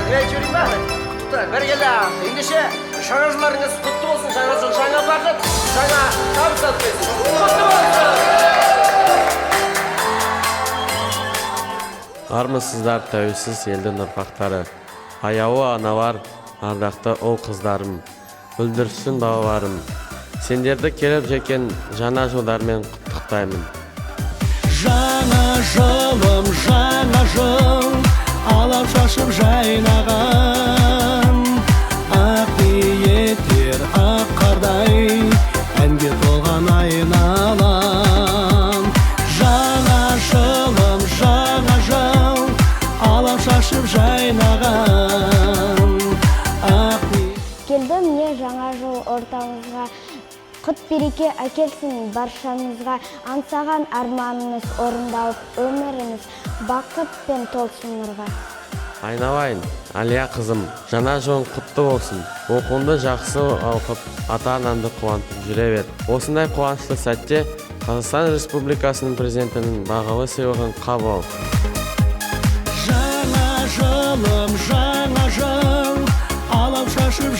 Мен айтып жіберейін ба? Тоқта, бәрекелді. Ендеше, жаңа жылдарыңыз құтты болсын, жаңа жыл жаңа бақыт, жаңа табыс алып келсін. Құтты болсын! Армысыздар, тәуелсіз елдің ұрпақтары, аяулы аналар, ардақты ұл қыздарым, бүлдіршін балаларым, сендерді келіп жеткен жаңа жылдармен құттықтаймын. Жаңа жылым, жаңа жыл, алау шашып жайнаған, ақ ниеттер ақ қардай, әнге толған айналам. Жаңа жылым, жаңа жыл, алау шашып жайнаған, ақ Келді міне жаңа жыл ортамызға, құт береке әкелсін баршамызға, аңсаған арманымыз орындалып, өміріміз бақытпен толсын нұрға. Айналайын, Әлия қызым, жаңа жылың құтты болсын. Оқуыңды жақсы оқып, ата-анаңды қуантып жүре бер. Осындай қуанышты сәтте Қазақстан Республикасының президентінің бағалы сыйлығын қабыл ал. Жаңа жылым, жаңа жыл, алау шашып.